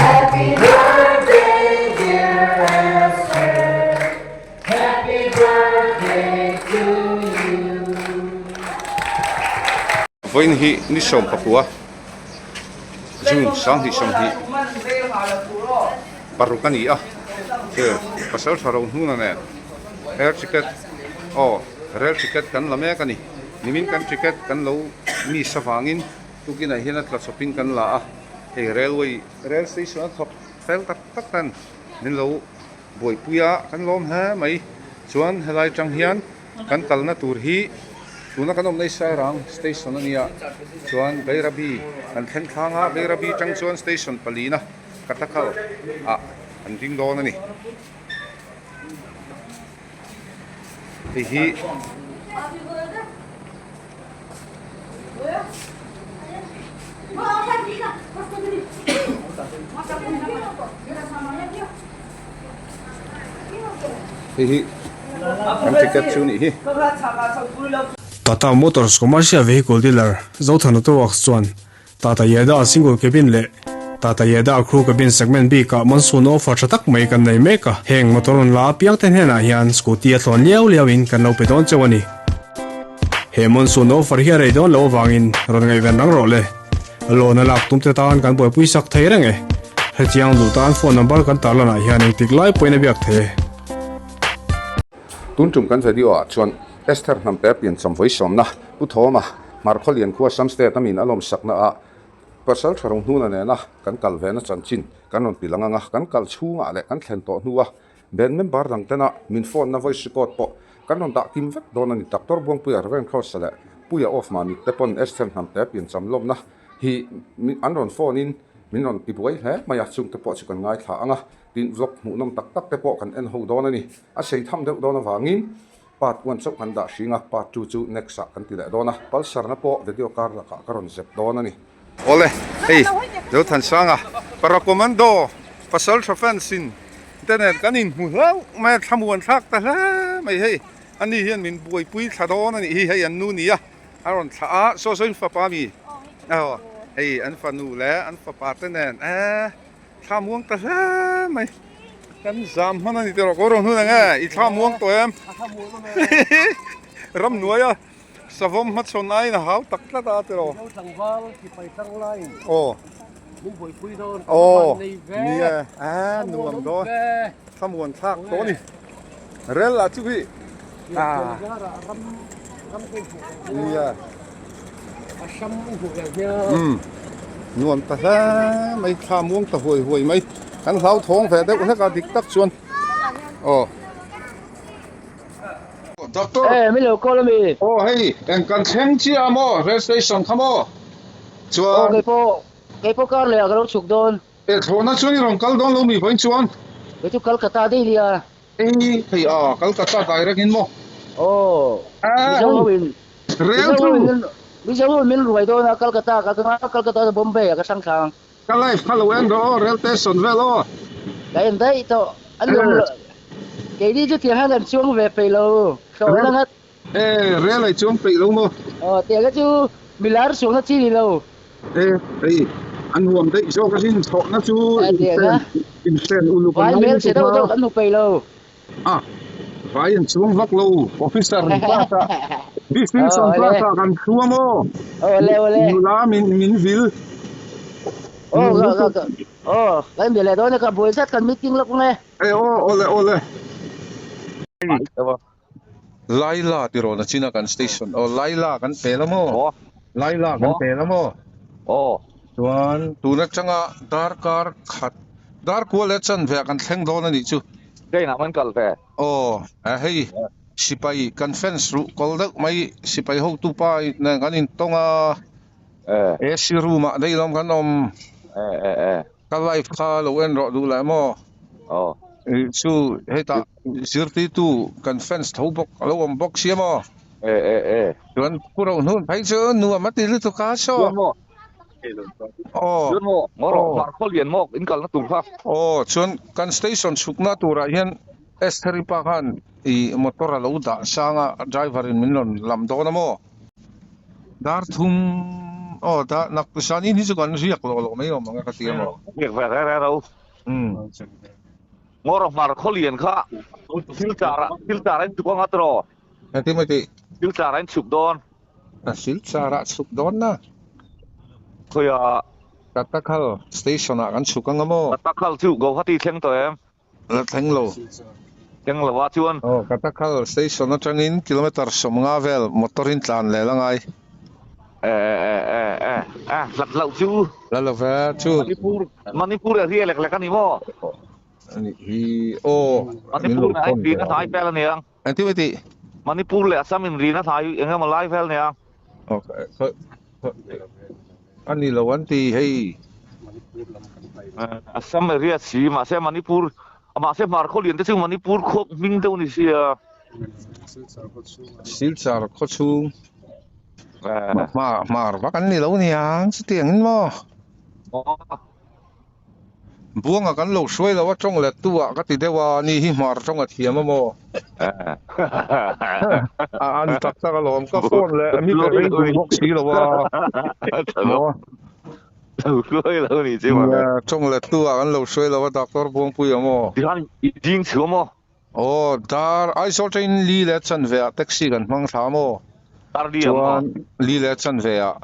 Happy birthday dear Esther Happy birthday to you. Vawiin hi ni 19 June 2020 paruk a ni a, pasal tha ro hnuna nen air ticket aw rail ticket kan la mek a ni, nimin kan ticket kan lo miss avangin tukinah hian a tla chawpin kan la a, hei railway rail station a thawk fel tak tak ten min lo buaipui a kan lawm hle mai chuan helai tang hian kan kalna tur hi tuna kan awmna hi Sairang station a nia chuan Bairabi kan thleng thlang a Bairabi tang chuan station palina Katakal ah an ding dawn a ni. Hei hi Hei hi kan ticket chu nih hi. Tata Motors Commercial Vehicle Dealer Zothan Auto Works chuan Tata Yeda Single Cabin leh Tata Yeda Crew Cabin segment bikah monsoon offer tha tak mai kan nei mek a, heng motor rawn la apiang te hnenah hian scooty a thlawn liau liau in kan lo pe dawn cheu a ni. He monsoon offer hi a rei dawn loh avangin rawn ngaihven rang rawh le. Loan a lak tum te tan kan buaipui sak thei reng e. Hetiang duh tan phone number kan tarlanah hian engtik lai pawhin a biak thei e. Tun tum kan video ah chuan Esther Hnamte piancham vawi sawmna Pu Thawma Hmarkhaw Lian khua Assam State a min a lawmsakna ah Pasal tha rung hnuna nena kan kal vena chanchin kan rawn ti lang ang a, kan kal chhungah leh kan thlen tawh hnua band member dang tena min phone na voice record pawh kan rawn dah kim vek dawn a ni. Doctor Buangpuia Reverend Kross leh Puia of Mamit te pawn Esther Hnamte piancham lawmna hi an rawn phone in min rawn ti buai hle mai a, chungte pawh chu kan ngaithla ang a, tin vlog hmuhnawm tak tak te pawh kan en ho dawn a ni. A sei tham deuh dawn avangin Part one chauh kan dah hring a, part two chu next ah kan ti leh dawn a, Pulsar na pawh video kar lakah ka rawn zep dawn a ni. Awle, hei Zothansanga para commando pasal tha fans in te nen kan inhmu hlauh mai a, thlamuan thlak ta hle mai hei, ani hian min buaipui thla dawn a nih hi, hei an nu nia a rawn thlah a, saw saw in fapa mi aw hei an fanu leh an fapa te nen eh. Thla muang ta hle mai. Kan zam hman a ni tawh ko rawh hnun ang e. I thla muang tawh em? Ram nuai a savawm hmachhawn aiin a hau tak tlat a tiraw. Mizo tlangval sipai tang laiin Aw. min buaipui dawn Aw. van nei ve. Ni e. A nuam dawn. Thla muan thlak tawh a ni. Rel ah chu hi. Ah. Ram ram te hmuh leh Ni e. A hram in hmuh leh hian. Umm. Nuam ta hle mai thla muang ta huai huai mai. Kan hlauthawng ve deuh hlek a dik tak chuan. Aw. Doctor. Eh, mi lo call ami. Aw hei, eng kan thleng chiah a maw, rail station kha maw? Chuan. Aw keipawh, keipawh kar leh ah ka lo chhuk dawn. Eh, thlawhna chuan i rawn kal dawn lo mi vawiin chuan? Kei chu Calcutta daih nia. Ei, hei a, Calcutta direct in maw? Aw, Eh, Mizo hei, ho in, rel Mizo chu. ho in, Mizo ho in min ruai dawn a, Calcutta ka kal a, Calcutta chu Bombay ah ka hrang thlang. Ka live kha lo en rawh aw, rel station vel aw. Ka en daih tawh, a nuam Eh. lo, keini chu tiang hian kan chuang ve peih lo, hlawhna Rel, ngat. eh, rel ai chuang peih lo maw? Aw, tiang hi chu milar suangna chi ni lo. E, hei an huam daih zawk a sin, chhawhna chu infen infen uluk an Vai ngai hmel lutuk chhe deuh a. deuh kan hmu peih lo. A, vai an chuang vak lo, officer class ah, distinction class ah kan thu a maw? Awle awle. Nula min min vil. Aw, aw, kan inbe leh dawn e, ka buai zat kan meeting lawk ang e. E, aw, awle awle. Laila ti rawn a chin a kan station aw Laila kan pel a maw Laila kan pel a maw chuan tun atanga darkar khat dar kual leh chanve ah kan thleng dawn a nih chu Train ah man kal ve aw a hei sipai kan fence ruh kawl deuh mai sipai hotu pa nen kan intawng a AC room ah daih lawm kan awm. Ka live kha lo en rawh duh leh maw? Aw. Chu hetah zirtirtu kan fans tho bawk a lo awm bawk sia maw? E e e. Chuan Pu Rohnun phei chu nuam a ti lutuk a saw. Chuan maw? Aw. Chuan maw? Ngaw rawh, Hmarkhaw lian maw in kalna tur kha. Aw, chuan kan station chhukna turah hian Estheri pa khan i motor a lo dah sang a, driver in min rawn lam dawn a maw? Dar thum. Aw ta nak zanin hi chu kan riak loh loh mai awm ang a ka ti a maw. Riak ve reng reng lo. Ngaw rawh hmar khawlian kha silchar ah silchar ah in chhuk anga tiraw? Engtin maw i tih? Silchar ah in chhuk dawn. A silchar ah chhuk dawn na. Khawiah? Katakhal station ah kan chhuk anga maw? Katakhal chu Guwahati thleng tawh em? La thleng lo. Thleng lo a chuan. Aw, Katakhal station atangin kilometer 50 vel motor in tlan leh la ngai. E e e e e hlat loh chu. La lo ve chu. Manipur Manipur a ria lek lek a ni maw? Ani hi aw. Manipur leh in rina hnai vel a niang. Engtin mai tih? Manipur leh Assam in rina hnai eng emaw lai vel nia. Okay. A ni lo an ti hei. Assam area si mahse Manipur mahse hmar khaw lian te chu Manipur khaw hming deuh ni sia. Silchar khaw chhung hmar hmar vak an ni lo niang chutiang in maw. Buanga kan lo hruai lo a tawng let tu ah ka ti deuh a, ni hi hmar tawng a thiam a maw? A an tak tak alawm, ka phone leh mi pe rei duh bawk si lo a. Maw? Lo hruai lo ni chu mawle. Nia, tawng let tu ah kan lo hruai lo a Doctor Buangpuia maw? Tihian i ding chhu a maw? Aw, dar Aizawl train li leh chanve ah taxi kan hmang thla maw? Dar li ang maw? Chuan li leh chanve ah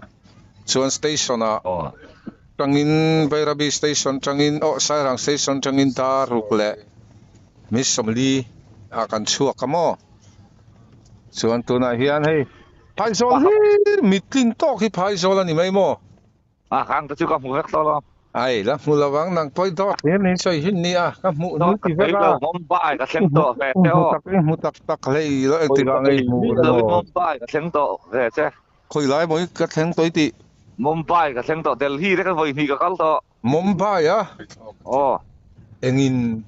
chuan station ah tangin Bairabi station tangin aw Sairang station tangin dar ruk leh mi sawmli ah kan chhuak a maw? Chuan tunah hian hei Phaizawl hi mitlin tawk hi Phaizawl a ni mai maw? A kang te chu ka hmu vek tawh lo. Ai, la hmu lo ang, nang pawh i dawt hlir niin sawi hin ni a, ka hmuh hnu ti vek a. Mumbai ka thleng tawh ve che aw. Hmu tak i hmu tak tak hlei lo engtik ah ngei hmu lo. Mumbai ka thleng tawh ve che. Khawi lai maw i ka thleng tawh i tih? Mumbai ka thleng tawh, Delhi te ka vawi hnih ka kal tawh. Mumbai a? Aw. Engin?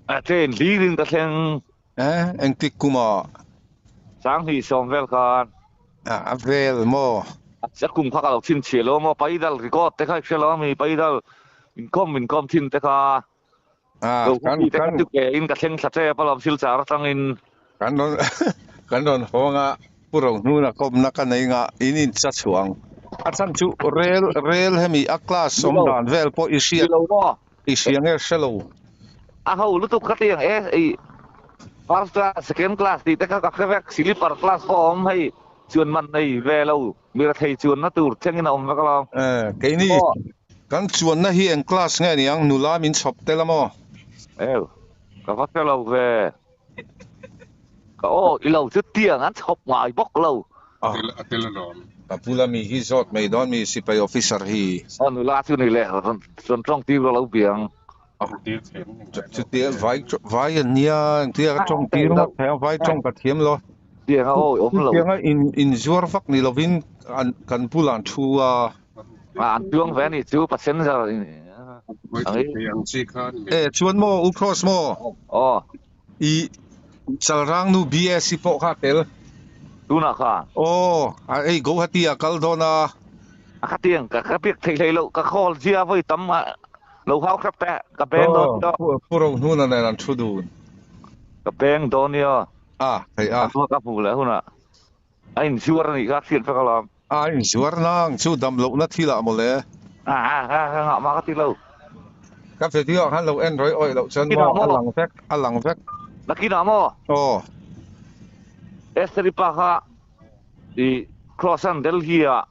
A train hlirin ka thleng. Eh, engtik kuma? Sanghnih sawm vel khan. A vel maw? A kum kha ka lo chhinchhiah lo maw? Paidal record te kha i hre lo ami? Paidal inkhawm inkhawm thin te kha. Ah, kan te kha chu ke in ka thleng thla tep alawm silchar atangin. Kan rawn kan rawn hawng a, Pu Rohnuna kawmna ka nei nga in in cha chhuang. A chhan chu rel rel hemi a class awm dan vel pawh i hriat. I hria nge hre lo. A ho lutuk ka ti ang e, i first class, second class tih te kha ka hre vek, sleeper class pawh a awm hei, chuan man nei ve lo, mi rethei chuanna tur thlengin a awm vek alawm. Eh, keini kan chuanna hi eng class nge niang, nula min chhawp tel a maw? Eu, ka va hre lo ve. Ka aw, i lo chu tiang an chhawp ngai bawk lo. A tel alawm. Ka bula mi hi zawt mai dawn mi sipai officer hi. Aw nula chu ni le rawn tawng tir lo biang. Chutia vai vai an nia engtia ka tawng tir ngawt thei ang vai tawng ka thiam lo. Tiang a awi awm lo. Chutiang a in in zuar vak ni lovin an kan bulah an thu a. An tuang ve a ni chu passenger E chuan maw U Cross maw? Aw. I Chalrang nu BSc pawh kha a tel. Tunah kha? Aw, a hei Guwahati ah kal dawn a. A khatiang ka ka biak thei hlei loh, ka call zia vawi tam a lo hau hrep teh, ka beng dawn nia. Aw, Pu Rohnuna nen an thu dun. Ka beng dawn nia. A, thei a. A hma ka hmuh leh hunah a inzuar a nih kha a hriat vek alawm. A inzuar nang chu dam lohna thil ah mawle. A a a a ngah mah ka ti lo. Ka video ah khan lo en rawih awih loh chuan maw a lang vek a lang vek. Nakinah maw? Aw. Esther-i pa kha i Cross an Delhi ah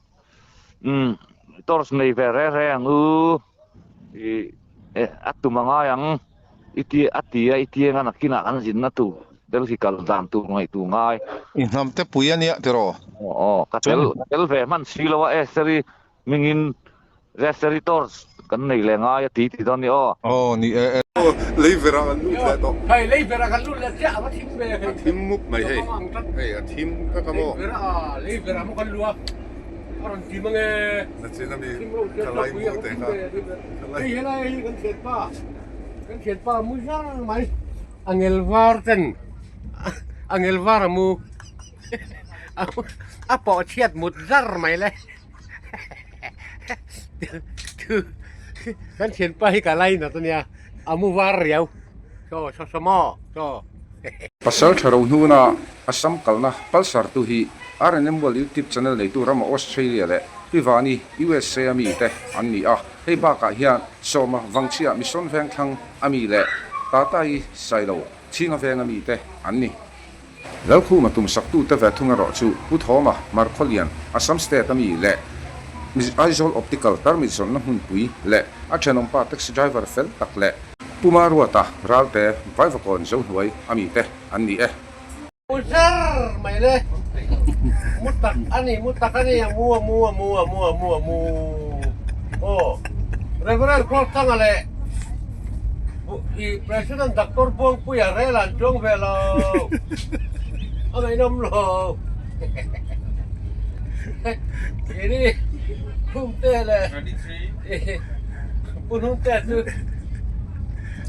umm torch nei ve reng reng ang u i a tum a ngai ang i ti a ti a i tiang a nakinah kan zinna tur Delhi kal dan tur ngaihtuah ngai. I hnam te pui a nia tiraw? Aw aw ka tel ka tel ve hman si lo a Esther-i Hmingin Restary Torch kan nei leh ngai a ti ti dawn ni aw. Aw ni e e. Lei vera kan lut leh tawh. Hei lei vera kan lut leh chiah a va thim ve hei. A thim mup mai hei. Hei a thim vek a maw. Lei vera a lei vera maw kan lu a. A rawn tim ange. Nachin ami ka lai mu te kha. Hei helai hi kan thianpa kan thianpa mu zar mai. A ngel var ten a ngel var a mu a pawh chhiat mut zar mai le. Kan thianpa hi ka lainat ania a mu var riau chaw chaw chaw maw chaw. Pasal tha ro hnuna Assam kalna Pulsar tu hi RNM World YouTube channel neitu rama Australia leh. Pi Vani, USA a mi te an ni a. Hei bakah hian Sawma Vangchhia Mission Vengthlang a mi leh Tatai Sailo Chhinga Veng a mi te an ni. Lalkhuma tumsaktute ve thung erawh chu Pu Thawma, Markhawlian, Assam State a mi leh Aizawl Optical tarmit zawrhna hmunpui leh a thenawmpa taxi driver fel tak leh Pu Maruata, Ralte, Vaivakawn Zohnuai a mi te an ni e. Mu zar mai le, mu tak a ni, mu tak a ni, a mu, a mu, a mu, a mu, a mu, a mu, aw Reverend Kawlthanga leh I President Doctor Buangpuia rel an chuang ve lo, a ngaihnawm lo. Keini Khumte leh Pu Hnungte chu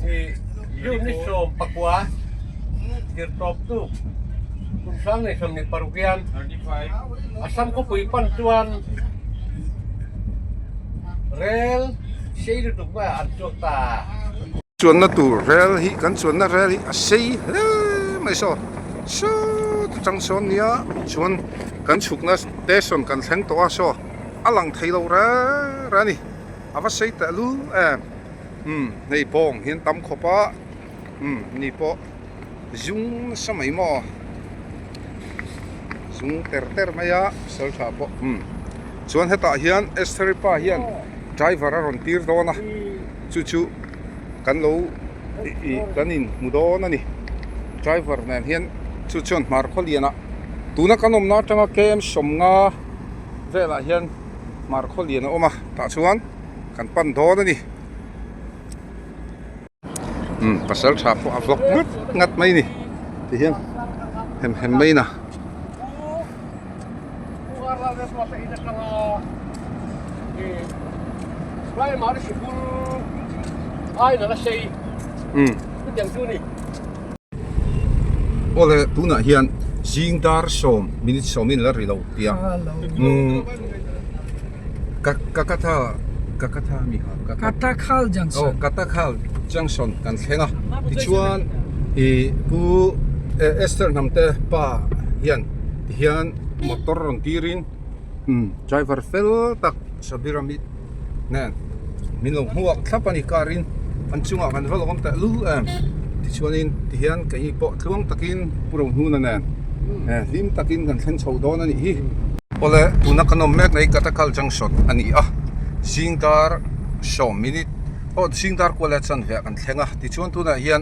i June ni 14 tirtawp tu kum 2026 hian Assam khawpui pan chuan Rel sei lutuk mai ah an chuak ta. Chuanna tur rel hi kan chuanna rel hi a sei hle mai saw sawt atang sawn nia chuan kan chhukna station kan thleng tawh a saw a lang thei lo reng reng a ni a va sei teh lul em umm hei bawng hian tam khawp a umm ni pawh zung nasa mai maw zung ter ter mai a sal tha pawh umm chuan hetah hian Estheri pa hian driver a rawn tir dawn a chu chu kan lo ih kan in hmu dawn a ni driver nen hian chu chuan hmar khaw lian ah tuna kan awmna atanga kem sawmnga velah hian hmar khaw lian a awm a tah chuan kan pan dawn a ni. Umm pasal tha pawh a vlog ngat ngat mai a ni ti hian hem hem mai na. Umm awle tunah hian zing dar sawm minute sawmin la ri lo tia umm ka ka katha ka katha mi kha Katakhal Junction. Aw Katakhal Junction kan thleng a tichuan ih pu Esther Hnamte pa hian tihian motor rawn tirin umm driver fel tak Sabir Amit nen min lo hmuak thlap a ni car in an chungah kan va lawm teh lul em tichuanin tihian keini pawh tluang takin Pu Rohnuna nen hlim takin kan thleng chho dawn a nih hi. Awle tuna kan awm mek mai Katakhal Junction a ni a zing dar sawm minute aw zing dar kual leh chanve ah kan thleng a tichuan tunah hian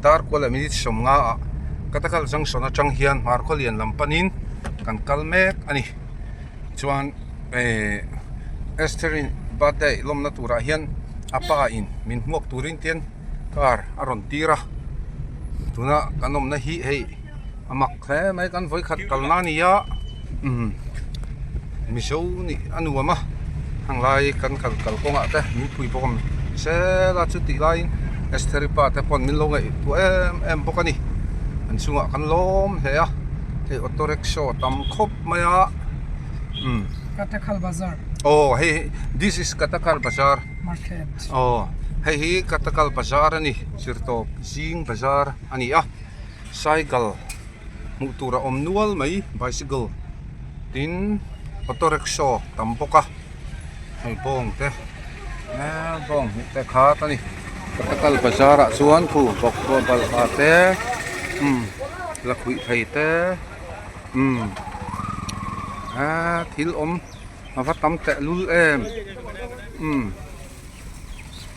dar kual leh minute 50 ah Katakhal Junction atang hian Hmarkhawlian lam panin kan kal mek a ni chuan eh Estherin birthday lawmna turah hian a pa in min hmuak turin te car a rawn tir a tuna kan awmna hi hei a mak hle mai kan vawikhat kalna a ni a umm mizo nih a nuam a heng lai kan kal kal kawngah te min pui bawk a ni sela chutih laiin Estheri pa te pawn min lo ngaihtuah em em bawk a ni an chungah kan lawm hle a hei auto rickshaw tam khawp mai a umm Katakhal Bazar aw hei this is Katakhal Bazar market aw hei hi Katakhal Bazar a ni zirtawp zing bazar a ni a cycle hmuh tur a awm nual mai bicycle tin auto rickshaw tam bawk a hei bawng te eee bawng hnih te khat a ni Katakhal Bazar ah chuan khu bawk balhla te umm lakhuih thei te umm eee thil awm a va tam teh lul em umm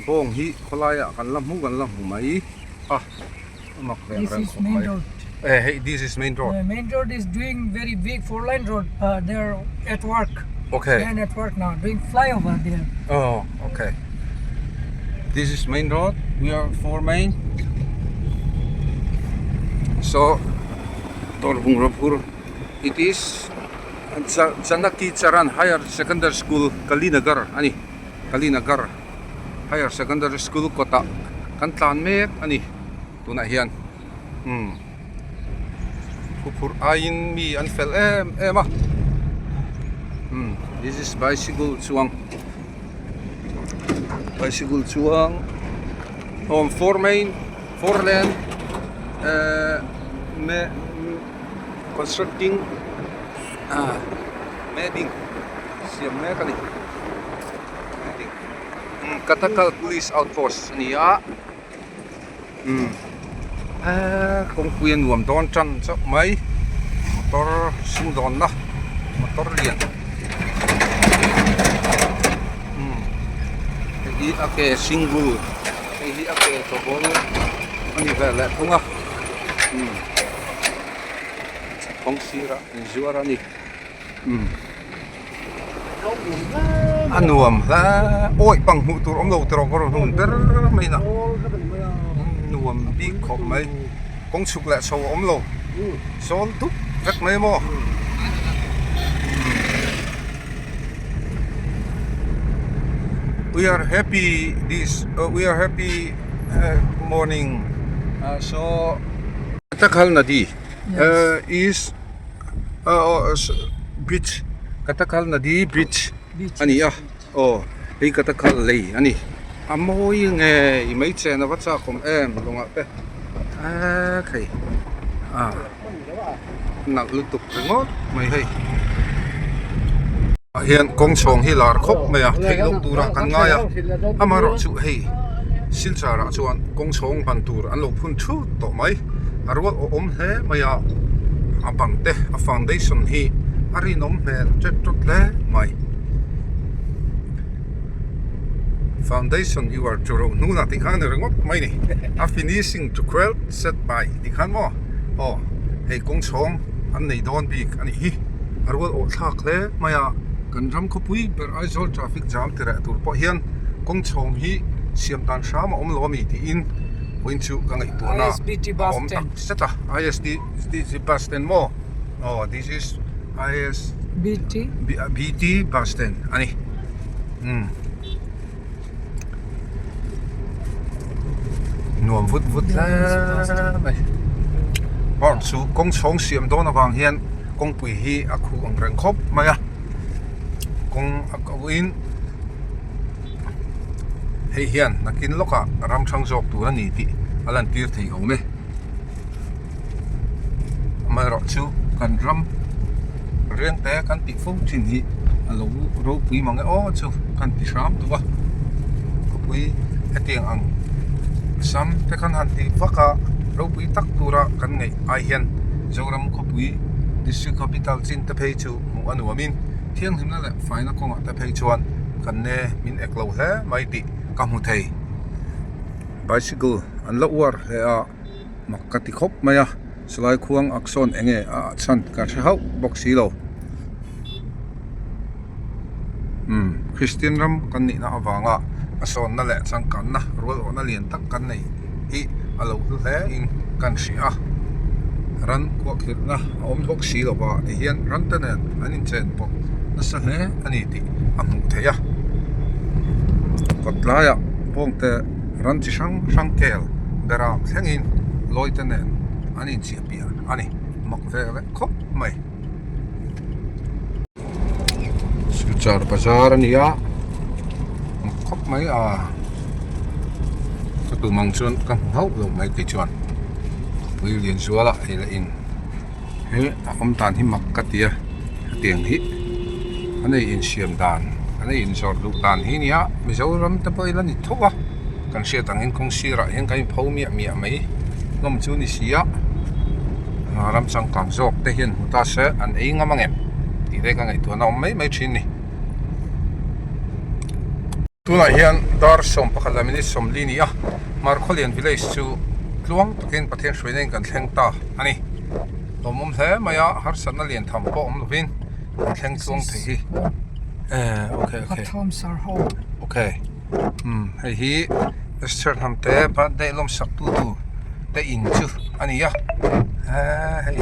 bawng hi khawlaiah kan la hmu kan la hmu mai a a mak ve ang reng khawp mai eh hei this is main road main road is doing very big four line road uh, they are at work okay they are at work now doing flyover there oh okay this is main road we are four main so Torbungrapur it is Janaki Charan Higher Secondary School Kalinagar a ni Kalinagar Higher Secondary School kawtah kan tlan mek a ni tunah hian umm huphurh aiin mi an fel em em a umm this is bicycle chuang bicycle chuang awm four main four lane ehh me constructing ah mading. siam mek a ni. Katakal Police Outpost a ni a, umm kawngpui a nuam dawn tan chauh mai, motor sumdawnna motor lian umm hei hi a ke single hei hi a ke tawbawl a ni ve leh thung a umm kawng sirah inzuar a ni. A nuam hle awi pang hmuh tur awm lo tawh ka rawn hmun ber mai na nuam bik khawp mai kawng chhuk leh chho a awm lo sawn dup vek mai maw. We are happy this we are happy morning so Takhal Nadi is bridge Katakal Nadi bridge a ni a aw hei Katakal lei a ni a mawi nge i mai chen a va chak awm em lawngah te eee khei ah nalh lutuk ringawt mai hei ah hian kawng chhawng hi lar khawp mai a theih loh turah kan ngai a amaherawhchu hei Silchar ah chuan kawng chhawng ban tur an lo phun thut tawh mai a rual awh awm hle mai a a bang te a foundation hi a rinawm hmel ṭet ṭawt hle mai foundation you are to ro hnunah tih khan a ni ringawt mai ni a finishing to quell set by tih khan maw aw hei kawng chhawng an nei dawn bik a nih hi a rual awh thlak hle mai a kan ram khawpui ber Aizawl traffic jam ti reh tur pawh hian kawng chhawng hi siam dan hram a awm lo a mi tiin vawiin chu ka ngaihtuahna a awm tak zet a ISBT bus stand maw aw this is ISBT bus stand a ni umm nuam vut vut hle mai aw chu kawng chhawng siam dawn avang hian kawngpui hi a khuh ang reng khawp mai a kawng a ko in hei hian nakin lawkah ram hrang zawk tur a ni tih a lan tir thei awm e amaherawhchu kan ram riang te kan tih fo thin hi a lo ropui mang e aw chu kan ti hram duh a khawpui hetiang ang sam te khan han ti vak a ropui tak tura kan ngaih ai hian Zoram khawpui district capital chin te phei chu hmuh a nuamin thianghlimna leh faina kawngah te phei chuan kan ne min ek lo hle mai tih ka hmu thei bicycle an la uar hle a mak ka ti khawp mai a salai khuang ak sawn eng nge a ah chhan ka hre hauh bawk si lo umm Kristian ram kan nihna avanga a sawnna leh changkanna rual awhna lian tak kan nei hi a lo hlu hle in kan hria a ran kuahkhirhna a awm bawk si lo va ti hian ran te nen an inchen pawh nasa hle a ni tih a hmuh theih a kawt laiah bawngte ran chi hrang hrang kel berah thlengin lawi te nen an inchiah piah a ni mak ve leh khawp mai. Silchar bazar a ni a mak khawp mai a ka tum ang chuan ka hmu hauh lo mai kei chuan pui lian zual a ei leh in he a awm dan hi mak ka ti a hetiang hi an ei insiam dan an ei inzawrh duh dan hi a ni a Mizoram te pawh ila ni tho a kan hriat angin kawng sirah hian kan inpho miah miah mai hlawm chu a ni si a ram changkang zawk te hian hmu ta se an ei ngam ang em tih te ka ngaihtuahna awm mai mai thin a ni. Tunah hian dar 11 leh minute 40 ni a Markhawlian village chu tluang takin Pathian hruaina in kan thleng ta a ni. Lawmawm hle mai a harsatna lian tham pawh awm lovin kan thleng tluang thei hi. Eh okay okay. Okay. Umm hei hi Esther Hnamte birthday lawmsak tu tur te in chu a ni a eee hei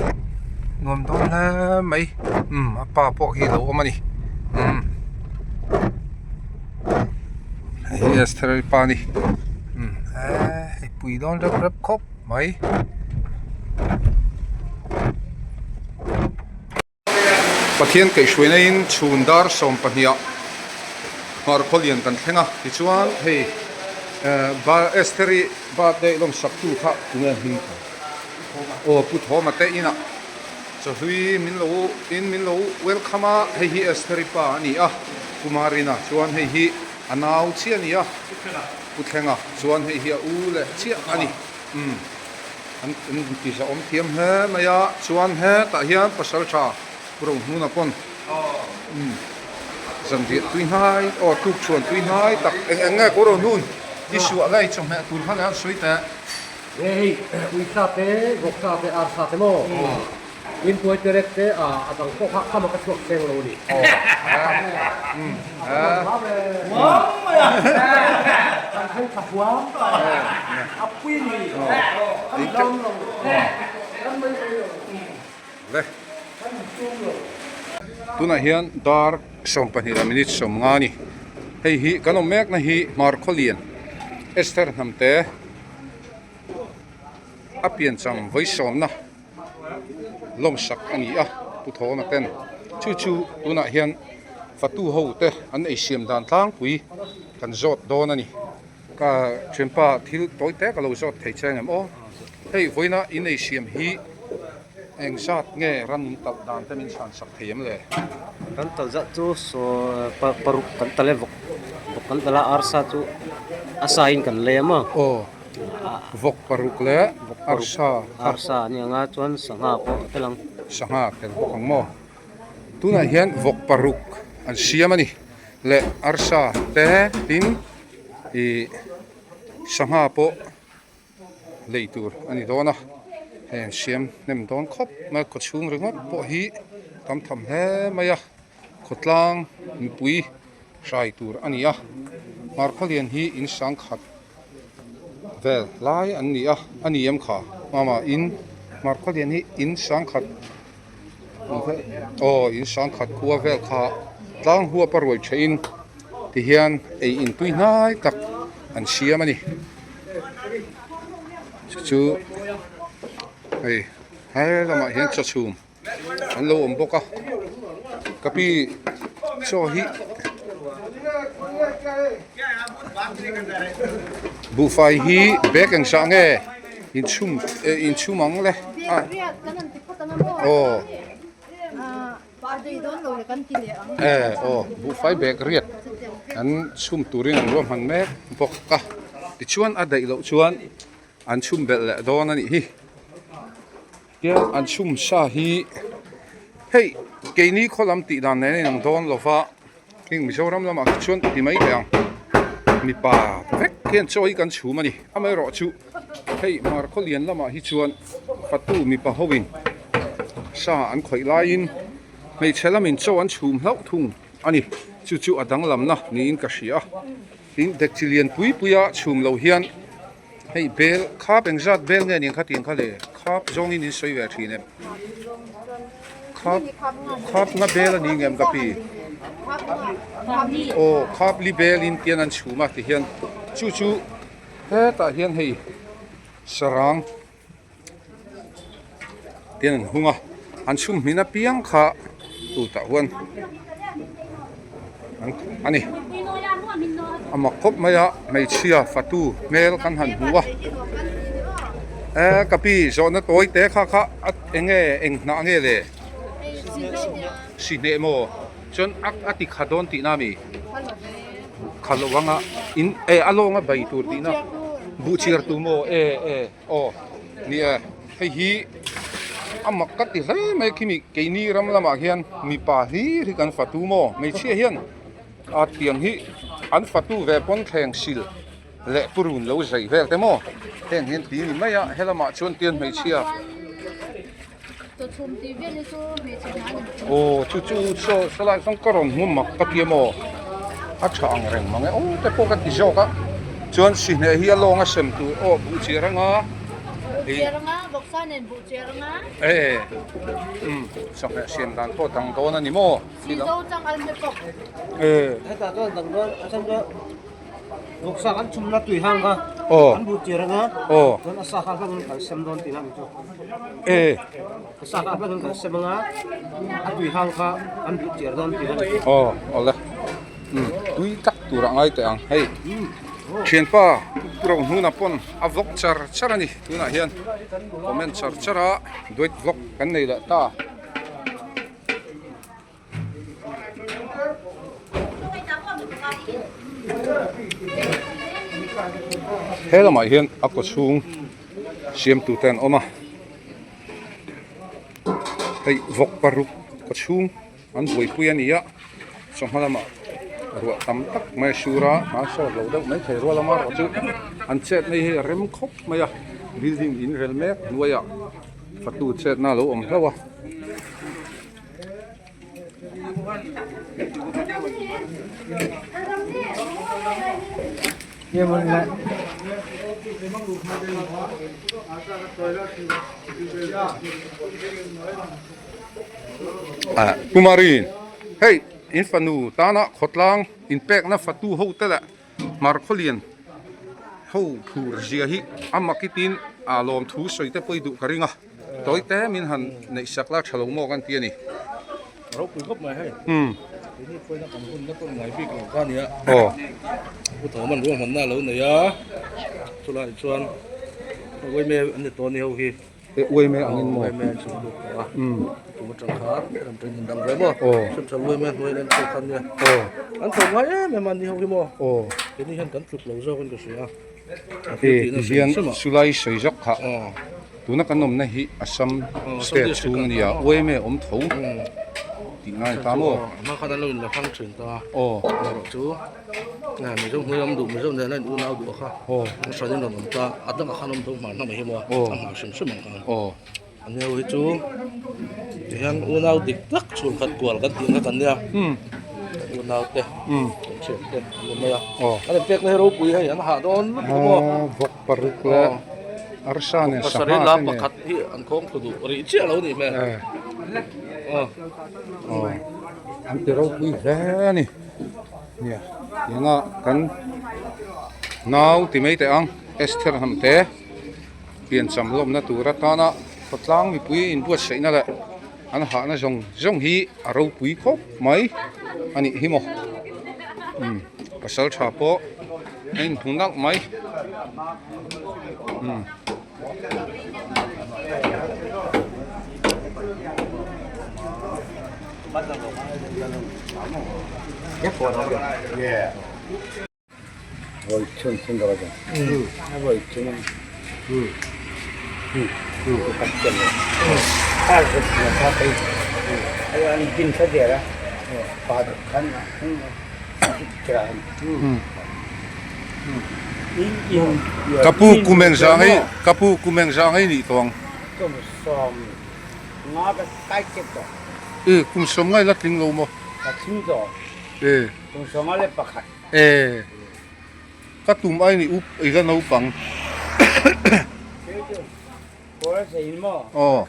nuam dawn hle mai umm a pa pawh hi a lo awm a ni umm hei hi Esther i pa a ni umm eee hei pui dawn rep rep khawp mai. Pathian kaihhruaina in chhun dar 12 ah hmar khawlian kan thleng a tichuan hei Estheri birthday lawmsak tu kha tunge hming kha aw Pu Thawma te inah. Chawhlui min lo in min lo welcome a, hei hi Estheri pa a ni a, Kumarina chuan hei hi a nau chiah a ni a, Pu Thlenga chuan hei hi a u leh chiah a ni. Umm an inti zahawm thiam hle mai a, chuan hetah hian Pasaltha Pu Rohnuna pawn umm zanriah tui hnai aw tuk chhuan tui hnai tak eng eng nge Pu Rohnun i suah lai chawhmeh tur kha leh a sawi teh. He hei uisa te, vawksa te, arsa te maw? In tuai te rek te a a dang pawh kha khama ka chhuak seng lo a ni. Kan thleng thla huam a pui ni. Kan dam lo. Kan mai mai lo. Le. Tunah hian dar 12 leh minute 50 a ni. Hei hi kan awm mekna hi Hmarkhawlian Esther Hnamte a piancham vawisawmna lawmsak a ni a Pu Thawna ten chu chu tunah hian fatu ho te an eisiam dan tlangpui kan zawt dawn a ni ka thianpa thil tawi te ka lo zawt thei che ang em aw hei vawiina in eisiam hi eng zat nge ran in talh dan te min chhan sak thei em le? Kan talh zat chu saw paruk kan talh e vawk vawk kan talh a arsa chu a sa in kan lei a maw? Aw vawk paruk leh arsa arsa a ni ang a chuan sangha pawh a tel ang. Sangha a tel bawk ang maw? Tunah hian vawk paruk an siam a ni leh arsa te tin ih sangha pawh. lei tur a ni dawn a hei an siam hnem dawn khawp mai a khawchhung ringawt pawh hi tam tham hle mai a khawtlang mipui hrai tur a ni a hmarkhawlian hi in sangkhat vel lai an ni a a ni em kha mama in hmarkhawlian hi in sangkhat aw in sangkhat khua vel kha tlang huap a ruai theih in tihian ei in tui hnai tak an siam a ni chu chu hei he lamah hian chaw chhum an lo awm bawk a ka pi chaw hi buhfai hi bag engzah nge inchhum eh inchhum ang le a aw. E aw buhfai bag riat an chhum turin an ruahman mek bawk a tichuan a daih loh chuan an chhum belh leh dawn a nih hi tiang an chhum sa hi hei keini khaw lam tih dan nen a inang dawn lo va heng Mizoram lamah khi chuan ti mai teh ang mipa vek hian chaw hi kan chhum a ni amaherawhchu hei hmar khaw lian lamah hi chuan fatu mipa ho in sa an khawih laiin hmeichhe lamin chaw an chhum hlauh thung a ni chu chu a danglamna niin ka hria a tin dekchi lian pui pui a chhum lo hian hei bel khap engzat bel nge aniang kha tiang kha le khap zawngin in sawi ve thin em khap khap nga bel a ni ngem ka pi aw khap li bel in tian an chhum a tihian chu chu hetah hian hei sarang tian an hung a an chhum hmin apiang kha tutah huan a ni a mak khawp mai a hmeichhia fatu hmel kan han hmu a eh ka pi zawhna tawi te kha kha a eng nge eng hnah nge le sihhneh maw chuan a ti kha dawn tihna a mi. Kha lo anga in eh a lawnga bai tur tihna buh chhiar tur maw e e aw ni e hei hi a mak ka ti hle mai khimi keini ram lamah hian mipa hlir hi kan fatu maw hmeichhia hian a tiang hi an fatu ve pawn thleng sil leh purun lo zai vel te maw heng hian ti ni mai a helamah chuan tian hmeichhia. Aw chu chu saw sawlai sawn ka rawn hmu mak ka ti a maw a tha ang reng mang e aw te pawh ka ti zawk a chuan sihneh hi a lawng a sem tur aw buh chiar anga e umm sangha siam dan pawh dang dawn a ni maw e. Vawksa kan chhumna tui hang kha Aw. an buh tir anga Aw. chuan a sa kha hlangin kan sem dawn tihna a ni chu. E. A sa kha hlangin kan sem anga a tui hang kha an buh tir dawn tihna a ni chu. Aw awle. Umm tui tak tur a ngai teh ang hei. Thianpa Rohnuna pawn a vlog char char a ni tunah hian comment char char a duet vlog kan nei leh ta. He lamah hian a kaw chhung siamtu te an awm a hei vawk paruk kaw chhung an buaipui a ni a chawhma lamah ruah tam tak mai a sur a a sawt lo deuh mai thei rual amaherawh chu an chet na hi a rem khawp mai a building in rel mek hnuaiah fatu chetna a lo awm hlauh a. Kumari hei in fanu tana khawtlang inpekna fatu ho te leh hmar khawlian ho phur zia hi a makitin a lawmthu sawi te pawh i duh ka ring a. Tawi te min han neih sak la tha lo maw kan ti a ni. Ropui khawp mai hei. Keini pawhin kan hun na pawh ngai bik lo kha nia. Aw. Pu Thawman ruahmanna a lo nei a, chulaiah chuan Uaime an ni tawh a ni ho hi. E Uaime angin maw? Uaime an chhung lut tawh a. Tum atang khan ram ṭan in dang ve maw? Aw. Central Uaime hnuaiin an enkawl kha nia. Aw. An thawm ngai em em a ni ho hi maw? Aw. Keini hian kan tluk lo zawkin ka hria a. E tihian chulai sawi zawk kha. Tuna kan awmna hi Assam state chhung a nia, Uaime awm tho tih ngai ta maw? Hma khan an lo inla hrang thin ta. Aw. Erawh chu Mizo hmui awm duh, Mizo nena in unau duh a kha. Aw. An hran in rawn awm ta, a dangah khan awm tho hmar hnam hi maw? Aw. A hmar hrim hrim ang khan. Aw. An ho hi chu tihian unau dik tak chhungkhat kual kan tih ang kha kan nia. Kan unau te, kan thian te an ni mai a. An inpekna hi ropui hei an hah dawn lutuk a maw. Vawk paruk leh arsa nen sangha Pasarih lam pakhat hi an khawng thlu duh rih chiah lo nih hmel. An ti ropui hle a ni. Nia tianga kan nau ti mai teh ang Esther Hnamte. Piancham lawmna tur atana khawtlang mipui inbuatsaihna leh an hahna zawng zawng hi a ropui khawp mai a nih hi maw umm pasal tha pawh a inhmu nalh mai umm. Ka pu kum eng zah ngei ka pu kum eng zah ngei nih tawh ang. Kum sawm ngai la tling lo maw? E ka tum ai ni up i la naupang aw aw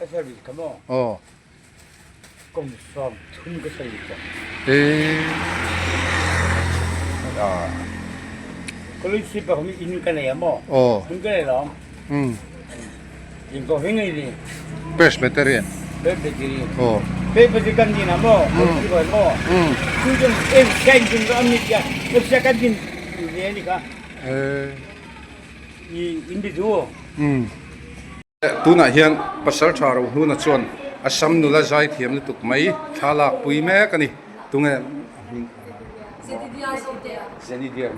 e aw um Presbyterian aw um um tunah hian pasal tha ro hnuna chuan Assam nula zai thiam lutuk mai thla lak pui mek a ni tunge Zedidia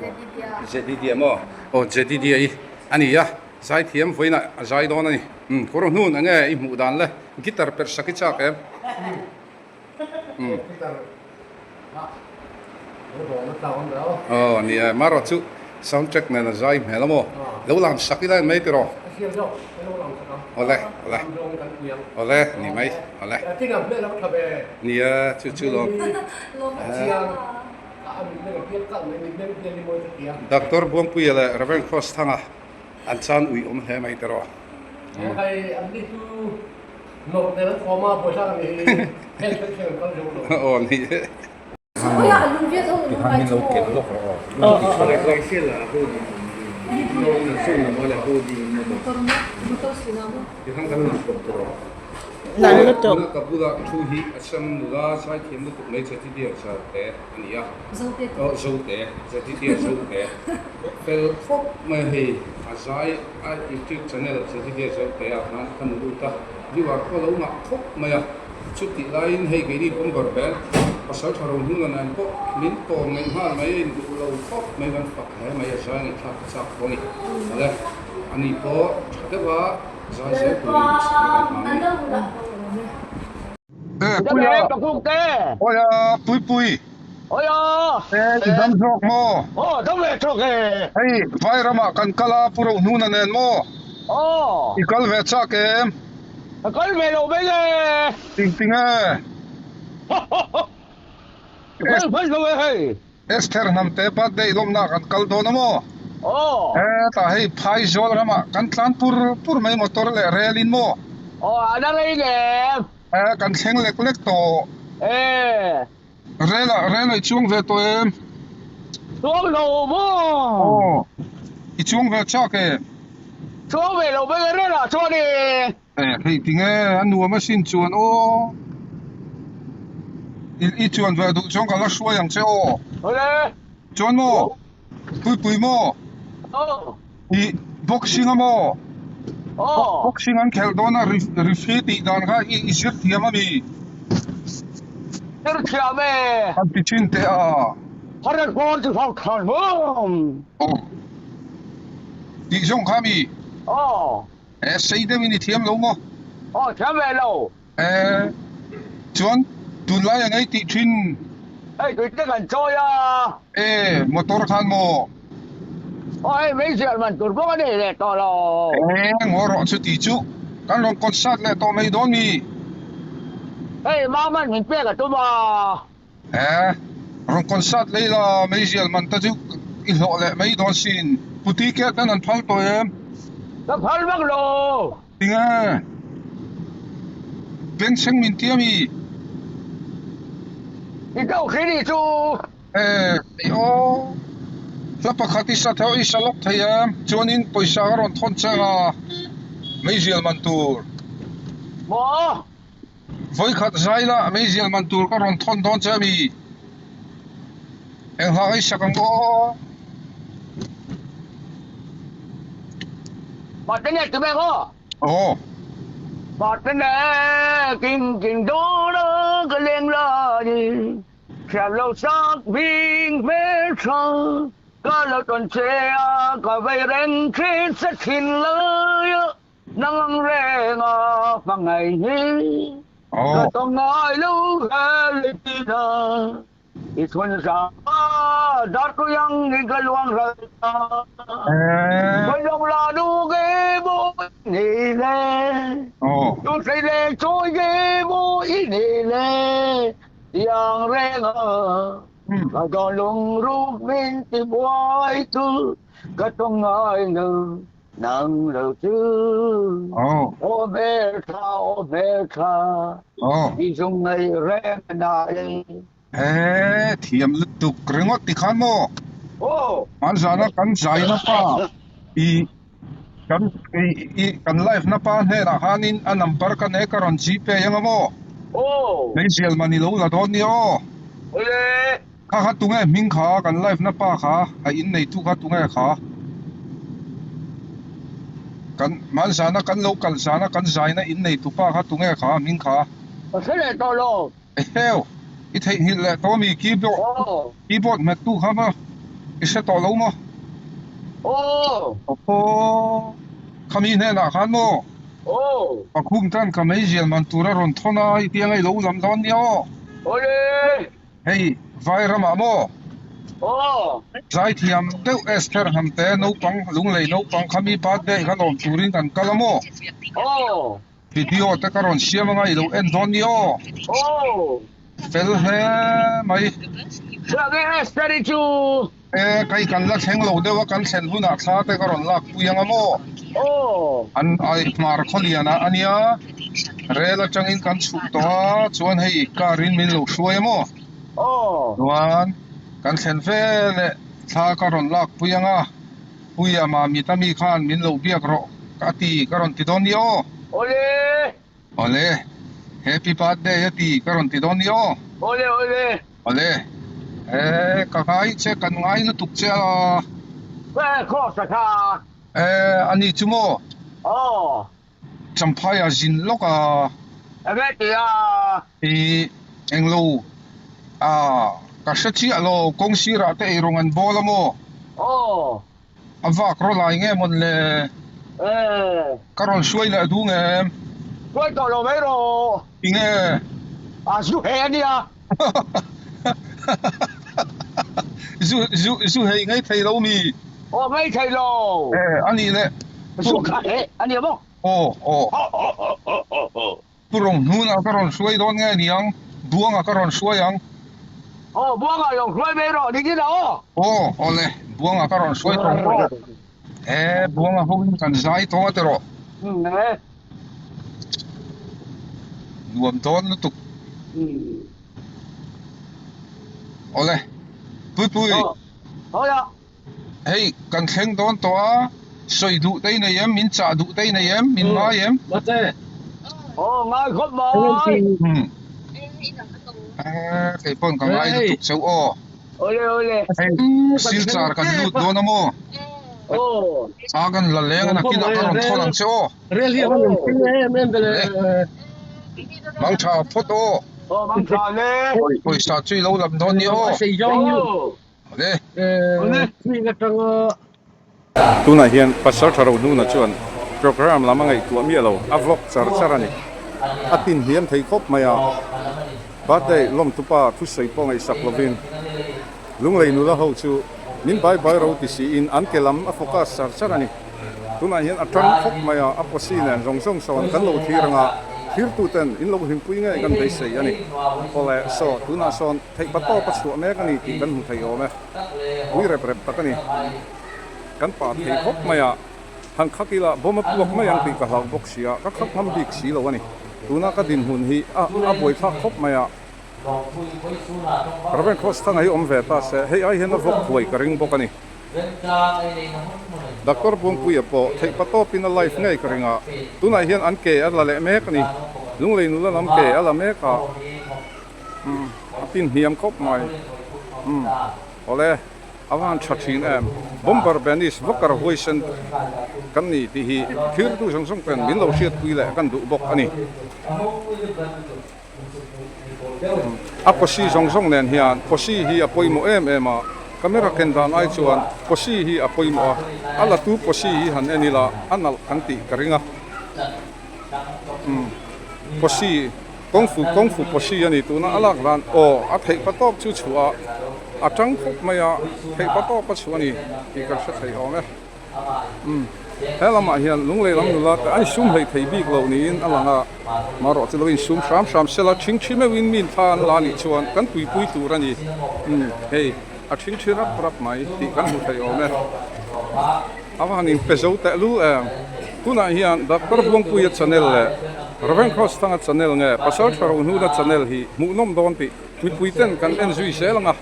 Zedidia maw aw Zedidia i a ni a. Zaithiam vawiinah a zai dawn a ni. Umm kawr hnun enge i hmuh dan le? Guitar perh sak i chak em? Umm. Aw ni e, marawh chu sound track nen a zai hmel a maw? Lo lam sak ila en mai tiraw? Awle, awle. Awle, ni mai, awle. Ni e, chu chu lawm. Doctor Buangpuia leh Rev Cross Thanga an chan ui awm hle mai tiraw. Aw ni e. Tikhan min lo ken lawk rawh aw. Tikhan kan lam kawp tiraw. Tuna ka bula thu hi Assam nula zaithiam lutuk mai Jatidia Zalte a ni a. Zote. Aw Zote, Jatidia Zote. Fel khawp mai hei a zai a youtube channel Zedidea Zote ah khan ka nu lut a, viewer pawh a lo ngah khawp mai a, chutih laiin hei keini bomber band pasal tha ro hnuna nen pawh min tawm ngaih nghal mai a induh lo khawp mai kan fak hle mai a zai ngaihthlak ka chak pawh a ni. Awle ani pawh tha deuh a zai zel turin duhsakna kan hmang a ni. Puia Puia Puipui Oia I dam zawk maw? Aw dam ve tawk e. Hei vai ramah kan kal a Pu Rohnuna nen maw? Aw. I kal ve chak em? Ka kal ve lo mai le. Ting ting e. Ka kal hman lo e hei. Esther Hnamte birthday lawmna kan kal dawn a maw? Aw. Hetah hei Phaizawl ramah kan tlan pur pur mai motor leh rel in maw? Aw a na rei lem. Eh kan thleng lek lek tawh. Eh. Rel ah rel ah i chuang ve tawh em? Chuang lo maw? Aw. I chuang ve chak em? Chuang ve lo mai rel ah chuan i. Eh hei tinge a nuam asin chuan aw. I i chuan ve duh chuan ka la hruai ang che aw. Awle. Chuan maw? Puipui maw? Aw. I boxing a maw? Aw. Boxing an khelh dawn a referee tih dan kha i i zir thiam a mi? Zir thiam e. An ti thin teh a. Har pawn chu thau than hum. Aw. Tih zawng kha mi? Aw. Eh sei deuhin i thiam lo maw? Aw thiam ve lo. Eh chuan tunlai ang ei tih thin. Hei tui te kan chawi a. Eh motor khan maw? Aw hei meizial man tur bawk a nei leh tawh lo. Eh ngaw rawh chu tih chu kan rawn concert leh tawh mai dawn mi? Hei Maman min pek a tum a. Eh rawn concert lei la meizial man te chu i hlawh leh mai dawn sin. Puti ke ten an phal tawh em? Ka phal vak lo. Tinge? Bengchheng min ti ami? I do khi ni chu. Eh, i aw. Hla pakhat i sa theuh i sa lawk thei em? Chuanin pawisa ka rawn thawn cheng a, meizial man tur. Maw? Vawikhat zai la, meizial man tur ka rawn thawn dawn che ami? Eng hla i sak ang aw? Partner tu bek aw. Aw. Partner king king dawr a ka leng lai thiam lo sak bing hmel tha ka lo tawn che a ka vei reng thin se thin lai a. Nang ang reng a hmangaih hi ka tawng ngai lo he tina i chhun zang a dar tui ang in ka luang ral ta Khoi long la nu ge bo ni le tu sei le trôi ge bo i ni le tiang reng a ka don lung ruk min ti buai tu ka tawng ngai lo Nang lo chu aw hmeltha aw hmeltha i zung ngei reng na e. He thiam lutuk ringawt ti khan maw? Aw. Hman zana kan zai na pa i kan i kan live na pa hnenah khanin a number ka nei ka rawn gpay anga maw? Aw. Meizial man i lo la dawn nia aw. Awle. Kha kha tunge hming kha kan live na pa kha a inneitu kha tunge kha kan hman zana kan lo kal zana kan zaina inneitu pa kha tunge kha hming kha. Ka hre leh tawh lo. Eheu i theihnghilh leh tawh ami keyboard keyboard hmet tu kha maw i hre tawh lo maw? Aw. Aww khami hnenah khan maw? Aw. Pakhum tan ka meizial man tura rawn thawn a i piang a i lo lam dawn nia aw. Awle. Hei vai ramah maw? Aw. Zaithiam deuh Esther Hnamte naupang Lunglei naupang khami birthday kha lawm turin kan kal a maw? Aw. Video te ka rawn siam anga i lo en dawn ni aw? Aw. Fel hle mai. Chuan e Esther i chu. E kai kan la thleng lo deuh a kan thlen hunah thla te ka rawn lak pui anga maw? Aw. An ai hmar khawlian ah ania rel atangin kan chhuk tawh a chuan hei car in min lo hruai a maw? Aw. Chuan kan thlen veleh thla ka rawn lak pui anga Puia Mamit ami khan min lo biak rawh a ti ka rawn ti dawn nia aw. Awle. Awle, happy birthday a ti ka rawn ti dawn nia aw. Awle awle. Awle, eh ka ngai che kan ngai lutuk che a. Eh, cross a kha. Eh, ani chu maw? Aw. Champhai a zin lawk a. Enge ti a? I englo a ka hre chiah lo, kawng sirah te eirawng an bawl a maw? Aw. A vak raw lai nge mawn le? Eh. Ka rawn hruai leh dung em? Hruai tawh lo mai rawh. Tinge? A zu hei a nia. Zu zu zu hei ngei thei lo mi? Aw ngei thei lo. Eh a nih le. Zu kha heh a nia maw? Aw aw. Pu Rong hnunah ka rawn hruai dawn nge niang? Buangah ka rawn hruai ang. Aw Buangah lo hruai mai rawh ni kin a aw. Aw aw le Buangah ka rawn hruai tawh maw? Eh Buangah ho in kan zai tawng a tiraw? Umm eh. Nuam dawn lutuk. Awle, Puipui. Hawi a. Hei, kan thleng dawn tawh a, sawi duh te i nei em, min chah duh te i nei em, min ngai em? Aw, ngai khawp mai. Eh, kei pawn ka ngai lutuk chauh aw. Awle, awle. Hei, silchar kan lut dawn a maw? Aw. A kan la leng a nakinah ka rawn thawn ang che aw. Rel hi a va nung thin em em ve le. Mang tha phawt aw. Aw mang tha le. Pawisa chu i lo lam dawn nia aw. Awle. Tunah hian Pastor Tha Rohnuna chuan program lam a ngaihtuah miah lo, a vlog char char a ni. A tin hliam thei khawp mai a, birthday lawmtupa thusawi pawh ngaihsak lovin Lunglei nula ho chu min bai bai ro ti siin an ke lam a focus char char a ni. Tunah hian a tang khawp mai a, a posi nen zawng zawng sawn kan lo thlir anga thirtuten in lo hlimpui ngei kan beisei a ni. Awle, saw tunah sawn theihpa tawp a chhuah mek a ni tih kan hmu thei awm e. Pui rep rep tak a ni. Kan pah thei khawp mai a, han khak ila bawm a puak mai ang tih ka hlau bawk si a, ka khak ngam bik si lo a ni. Tuna ka dinhmun hi a a buaithlak khawp mai a. Raven Cross thanga hi awm ve ta se, hei ai hian a vawk huai ka ring bawk a ni. Doctor Buangpuia pawh theih pa tawpin a live ngei ka ring a, tunah hian an ke a la leh mek a ni. Lunglei nula lam ke a la mek a, umm a pin hniam khawp mai. Umm awle a van tha thin em. Bomber Benis Voker huaisen kan ni tih hi thirtu zawng zawng ten min lo hriatpui leh kan duh bawk a ni. A posi zawng zawng nen hian posi hi a pawimawh em em a, camera ken dan ai chuan posi hi a pawimawh a, a la tu posi hi han en ila a nalh kan tih ka ring a. Umm posi kawngfu kawngfu posi a ni tuna a lak dan aw a theih pa tawp chu chhuah a a tang khawp mai a, theih pa tawp a chhuah a ni tih kan hre thei awm e. Umm he lamah hian lunglei lam nula te a insum hleih thei bik loh niin a lang a, marawh chu lo insum hram hram sela thingthi meuhin min thla an la anih chuan kan tuipui tur a ni. Umm hei a thingthi rap rap mai tih kan hmu thei awm e. A va han inpe zo teh lul em. Tunah hian Doctor Buangpuia channel leh Rev Cross Thanga channel nge Pasal Tha Rohnuna channel hi hmuhnawm dawn tih mipui ten kan en zui zel ang a.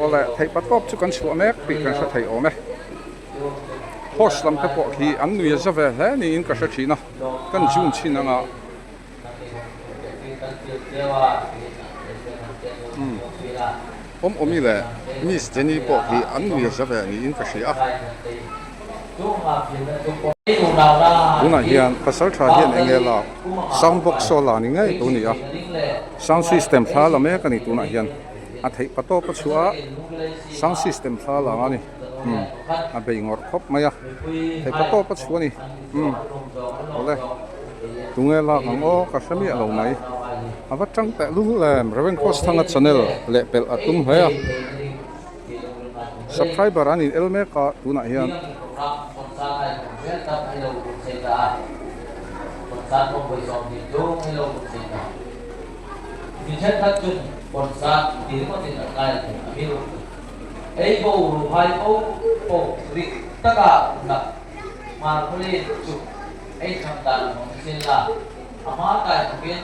Awle, theihpa tawp chu kan chhuah mek tih kan hre thei awm e. Horse lam te pawh khi an nui a za ve hle niin ka hre thin a, kan zoom chhin anga. Umm, awm awmi leh Miss Jenny pawh khi an nui a za ve niin ka hria a. Tunah hian pasal tha hian eng nge lak sound box saw la ni ngei tur a ni a, sound system thla la mek a ni tunah hian. A theih pa tawp a chhuah a, sound system thla lang a ni, umm a bei ngawrh khawp mai a, theih pa tawp a chhuah a ni, umm awle tunge lak ang aw ka hre miah lo mai, a va tang teh lul em Rev Cross Thanga channel leh pelh a tum hle a, subscriber an in el mek a tunah hian. Mi thenkhat chun concert ti ringawtin an ngai thei a mi ru. Ei bo ru hai po po rik taka nak Marphuliin chu ei tham dan hmang sin la a hma kai thawkin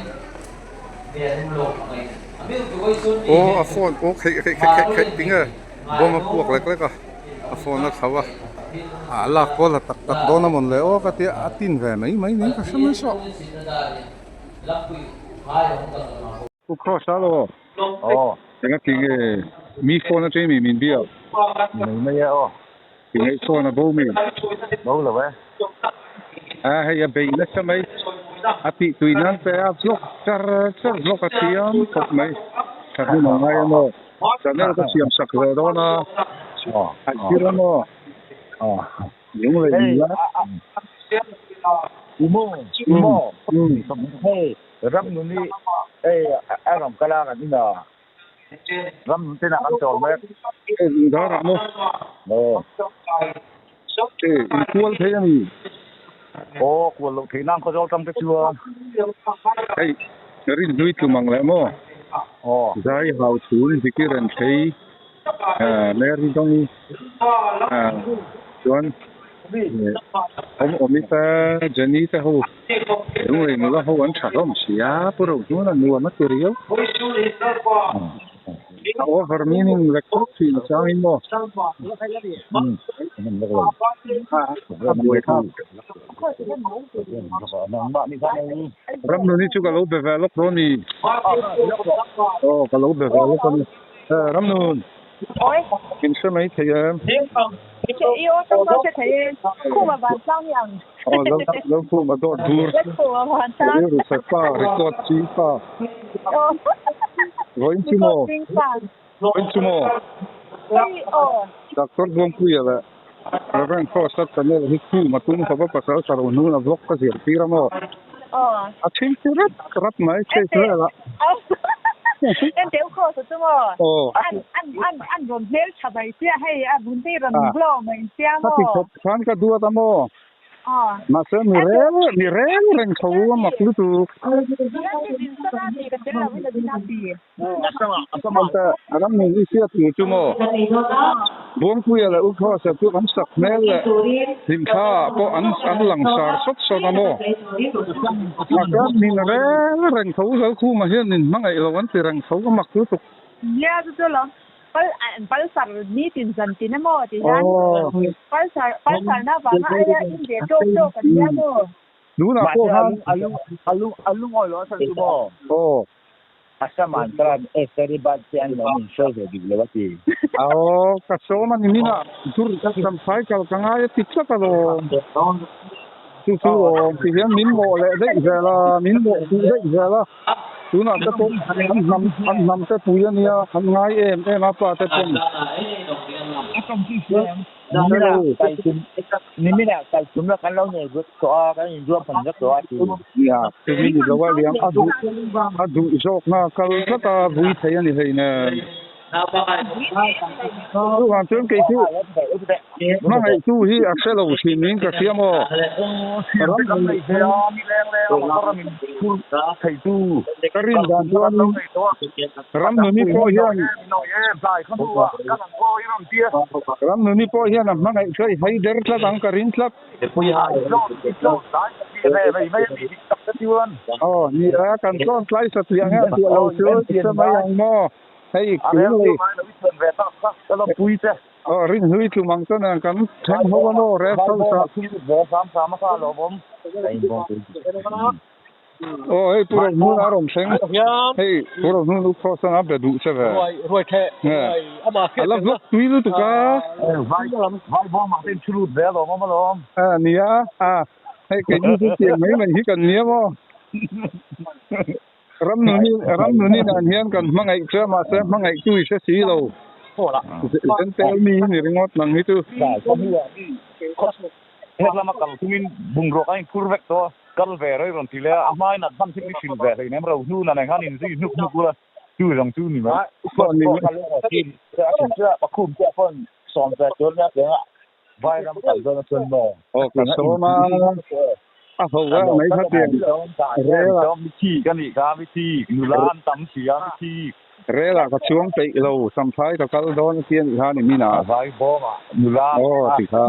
nen um lo a ngai a mi ru chu vawi sun mi Aw a phone aw kheih kheih kheih kheih kheih tinge bawm a puak lek lek a a phone a thlo a a lak pawl a tak tak dawn a mawn le aw ka tia a tin ve mai mai niin ka hre mai saw. Pu Cross a lo. Aw. Enga ti nge mi phone atangin mi min biak? Nei mai e aw. Ti ngaih chuan a bo mi. Bo lo e. A hei a bei nasa mai. A tih tui nan pe a vlog char char vlog a thiam khawp mai. Tha hmun a ngai a maw. Channel ka siam sak ve dawn a. A thil a maw. Lung leh ni la. Umo umo hei ram nun hi hei a rawn kal a kan ina ram nun ten ah kan chawl mek. Hei zingdar ah maw. Aw. Hei in kual thei a ni. Aw kual loh theih nan khawzawl tang te chuan. Hei rinhlui tlum ang leh maw. Aw. Zai hau chhun zikir an thei. Mary Dongi chuan awm awmi te Jenny te ho lunglei nula ho an tha hlawm si a Pu Rohnuna nuam a ti riau a over meaning lek lek thin changin maw a buai thlak Ramnuni chu ka lo be ve lawk dawn ni aw ka lo be ve lawk a ni. Ramnun, in hre mai thei em? I aw tang pawh hre thei e. Khuma van tlang ni ang. Aw, lo lo khuma dawt bur. Lo khuma van tlang. Rilru chhe pa, record ching pa. Vawiin chu maw? Record ching pa. Vawiin chu maw? Hei aw. Doctor Buangpuia leh Reverend Frost-a channel hi khuma tum khawpa pasal tha ro hnuna vlog ka zir tir a maw? Aw. A chhing chu rat rat mai stage velah. Ente u Kross-a chu maw? Aw. An an an an rawn hmel tha mai sia hei a bun te hi rawn glow mai sia maw? Khati khawp khan ka duat a maw? Aw. Mahse mi reng mi reng reng tho a mak lutuk. Ante ram nun i hriat tur chu maw? Buangpuia leh U Kross-a chu an sak hmel leh hlimthla ah pawh an an lang sar sawt sawt a maw? Mahse min reng reng tho Zalkhuma hian min hmangaih lo an ti reng tho a mak lutuk. Nia chu chu lo pal an palsar nitin zan tin emaw ti hian palsar palsar na vanga aia in ve tawk tawk an nia maw? Tunah pawh khan. A lungawi lo a chhan chu maw? Aw. Assam-ah chuan Esther-i birthday an lo min hruai ve bik lo a ti. Aw, ka sawm a ni min a, dur ka champhai kal ka ngai a ti tlat alawm. Chu chu awm ti hian min mawh leh daih zel a, min mawh duh daih zel a. Tunah te pawh an hnam an hnam te pui a nia, an ngai em em a pa te pawn. Niminah kaltum la kan lo nei vek tawh a, kan inruam phan vek tawh a ti. Nia, tumi ni lo a liam a duh a duh zawkna kal tlat a vui thei a ni hleinem. Chuvang chuan kei chu hmangaihtu hi a hre lo thin niin ka hria maw? Ka rin dan chuan Ramnuni pawh hian Ramnuni pawh hian a hmangaih chu a i hai der tlat ang ka ring tlat. Aw ni a kan tlawn tlai satliah nge a tih lo chu i hre mai ang maw hei tunlei aw rinhlui tlum ang chuan kan thleng ho a maw rest house ah. Aw hei Pu Rohnuna a rawn thleng. Hei Pu Rohnuna u Kross a be duh che ve. A la vlog tui lutuk a. A nia a hei keini chu tiang mai mai hi kan nia maw. Ramnuni Ramnuni dan hian kan hmangaih che a mahse hmangaih tu i hre si lo. Zentel mi hi ni ringawt nang hi chu. Hek lama kal chungin bungrua kan inphur vek tawh a, kal ve rei rawn ti leh a, a hmain a hman thil hi hrilh ve hleinem ro hnu na nen khan inzui hnuk hnuk ula chu zawng chu ni mai. Aw ka sawm a, a ho a mai kha tiang rel ah. Rel ah ka chuang peih lo, Champhai ka kal dawn a tia nih kha ni min ah. Aw ti kha.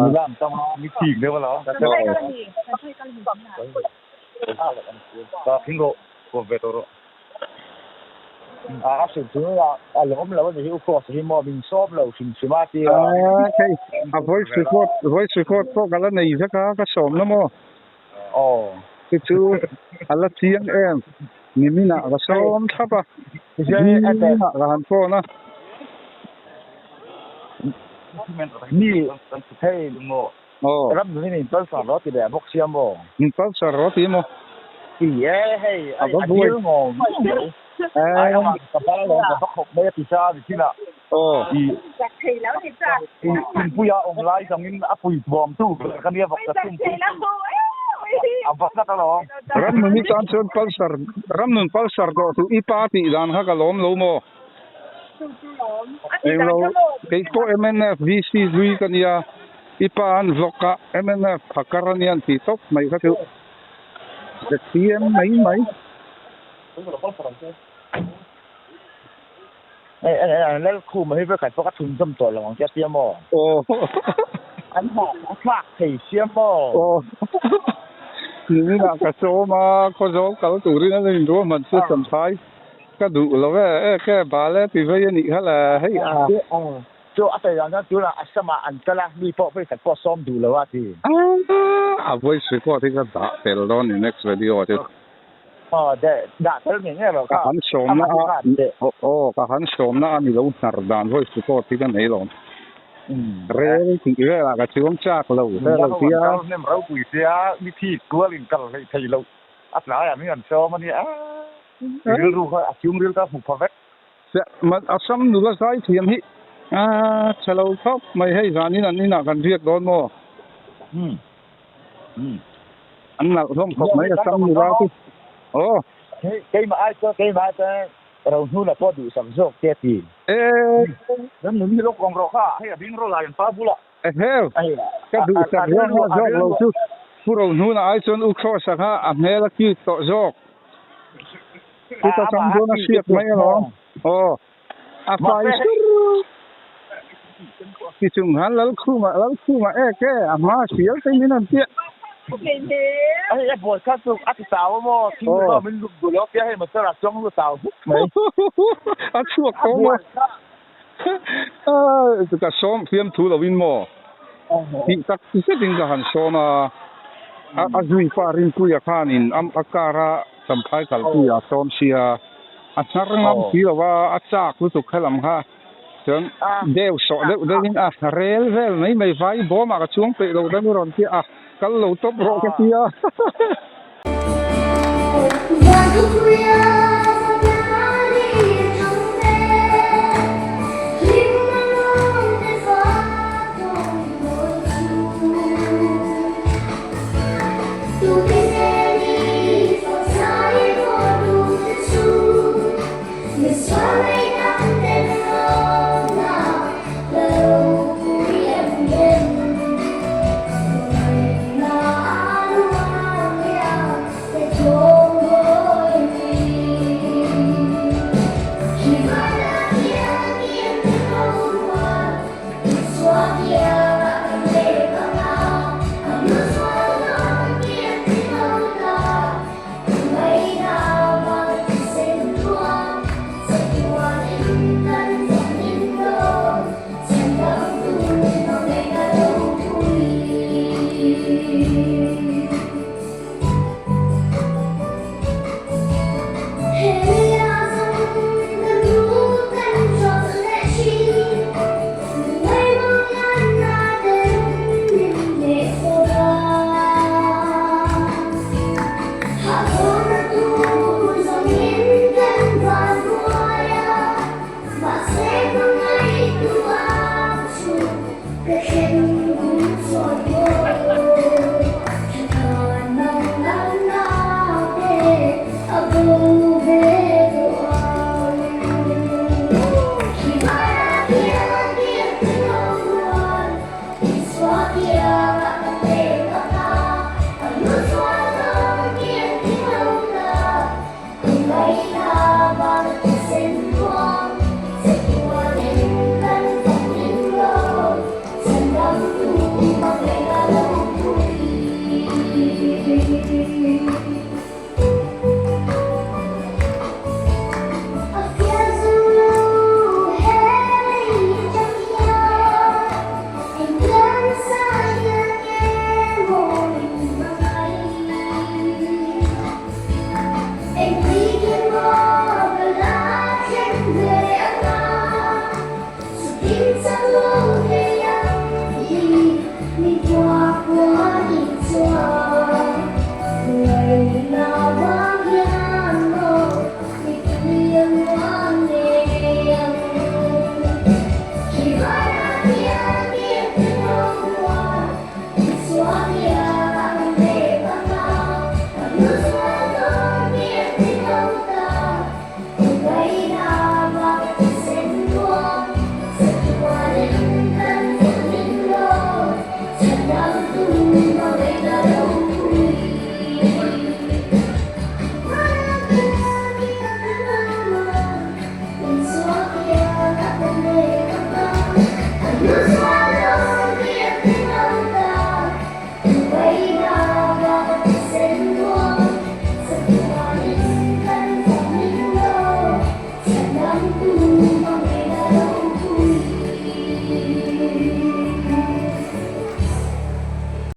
Aaa hei a voice record voice record pawh ka la nei vek a ka sawm na maw. Chu chu a la chiang em. Niminah ka sawm thlap a, zingah ka han phone a. Mi hei ram nungin in pulsar rawh ti leh bawk sia maw? In pulsar rawh ti maw? Ti e hei a dil ngawng ngawng mai. Ai amah ka bal lo ka va khawp mai a ti sa ni thin a. Inpuia awm lai changin a pui tuam tu ber ka nia vawk ka chhung pui a va tlat alawm. Ramnun i tan chuan pulsar Ramnun pulsar tawh chu i pa tih dan kha ka lawm lo maw? Englo kei pawh mnf VC zui ka nia i pa an vlog a mnf phakar a nia an tih tawp mai kha chu ZPM mai mai. Hei an Lalkhuma hi vekhat pawh ka chhunzawm tawh lo ang che a tia maw? Aw. An hah a thlak thei sia maw? Aw. Nimin ah ka sawm a, Khawzawl kal turin a lo inruahman chu Champhai ka duh lo e, e ke bal e ti vei a nih kha le hei a. Chu a sawi dan chuan tunah Assam ah an kal a, mi pawh vawikhat pawh sawm duh lo a ti. A voice record hi ka dah tel dawn ni next video ah chu. Aw de dah tel ngei ngei rawh kha. Ka han sawmna a aw ka han sawmna a ni lo hnar dan voice record hi ka nei lo. Rel tih velah ka chuang chak lo vel lo tia. Kal hnem ropui sia mi thi kual in kal hleih thei lo a tlaiah min han sawm a nia rilru kha a chhungril kha hmu pha vek. Assam nula zai thiam hi a chhe lo khawp mai hei zanin an inah kan riak dawn maw? An nalh hlawm khawp mai Assam nula chu. Aw. Keimah ai chuan keimah ai chuan Rohnuna pawh duhsak zawk te a ti. Kan nun hi lawk awm rawh kha hei a bing rawh lai an pa bulah. Eheu! Ka duhsak zawk a zawk lo chu Pu Rohnuna ai chuan U Kross-a kha a hmel a cute tawh zawk. Chuta chang chuan a hriat mai alawm. Aw. A fai sur. Tichung khan Lalkhuma, Lalkhuma ek e, a hma sial te min an piah. Hei a buai kha chu a ti tau a maw, thing chu min luk duh lo a piah hei motor ah chuang lu tau huk mai. A chhuak tawh maw. Ka sawm fiam thu lo in maw. Tih tak zetin ka han sawm a, a zui pa Rinpuia khanin a car a Champhai kalpui a sawm sia, a hnar ngam si lo a, a chak lutuk kha lam kha chuan deuh sawh deuh deuhin a rel vel mai mai vai bawmah ka chuang peih lo deuh rawn tia a, kal lo tawp rawh ka ti a.